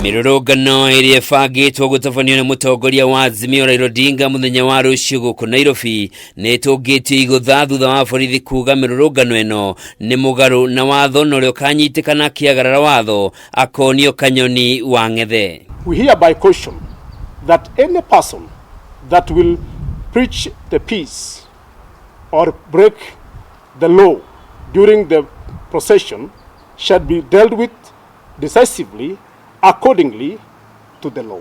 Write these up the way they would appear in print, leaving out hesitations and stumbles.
Mĩrũrũngano ĩrĩa ĩbangĩtwo gũtabanio nĩ mũtongoria wa Azimio Raila Odinga mũthenya wa rũciũ gũkũ Nairobi nĩ ĩtũngĩtio igũtha thutha wa borithi kuga mĩrũrũngano ĩno nĩ mũgarũ na watho na ũrĩa ũkanyitĩkana akĩagarara watho akonio kanyoni wa ng'ethe. We hereby caution that any person that will preach the peace or break the law during the procession shall be dealt with decisively accordingly to the law.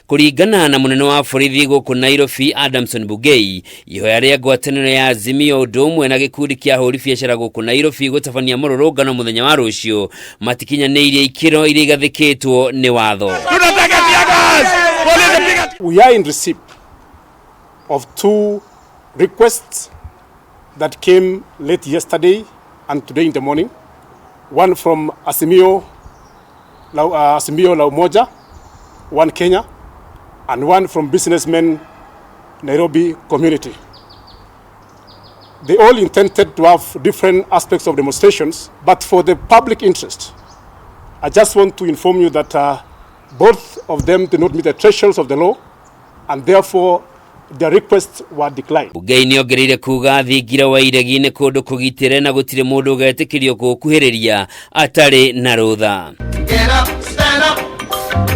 Kũringana na mũnene wa borithi gũkũ Nairobi Adamson Bungei, ihoya rĩa ngwatanĩro ya Azimio ũndũ ũmwe na gĩkundi kĩa ahũri biacara gũkũ Nairobi gũtabania mũrũrũngano mũthenya wa rũciũ matikinyanĩirie ikĩro iria igathĩkĩtwo nĩ watho. We are in receipt of two requests that came late yesterday and today in the morning. One from Azimio La Umoja, One Kenya, and one from businessmen Nairobi community. They all intended to have different aspects of demonstrations, but for the public interest, I just want to inform you that both of them did not meet the thresholds of the law, and therefore their requests were declined. Bungei nĩ ongereire kuga thingira wa iregi nĩ kũndũ kũgitĩre na gũtirĩ mũndũ ũgetĩkĩrio gũkuhĩrĩria atarĩ na rũtha.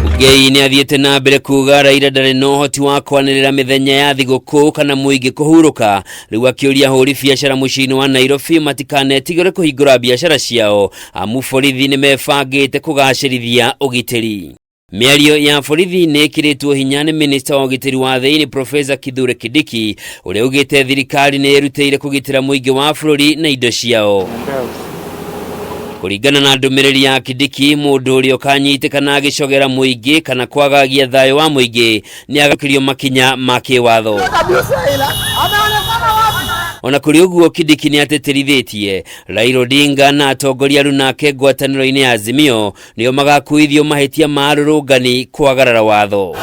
Bungei nĩ athiĩte na mbere kuga Raila ndarĩ na ũhoti wa kwanĩrĩra mĩthenya ya thigũkũ kana mũingĩ kũhurũka, rĩu akĩũria ahũri biacara mũciĩ-inĩ wa Nairobi matikanetigĩre kũhingũra biacara ciao amu borithi nĩ mebangĩte kũgacĩrithia ũgitĩri. Mĩario ya borithi nĩ ĩkĩrĩtwo hinya nĩ minista wa ũgitĩri wa thĩinĩ Profesa Kithure Kindiki ũrĩa ugĩte thirikari nĩ ĩrutĩire kũgitĩra mũingĩ wa bũrũri na indo ciao. Kũringana na ndũmĩrĩri ya Kindiki, mũndũ ũrĩa ũkanyitĩkana agĩcogera mũingĩ kana kwagagia thayũ wa mũingĩ nĩ agakĩrio makinya ma kĩwatho. Ona kũrĩ ũguo, Kindiki nĩ atĩtĩrithĩtie Raila Odinga na atongoria arunake ngwatanĩro-inĩ ya Azimio nĩo magakuithio mahĩtia ma arũrũngani kwagarara watho.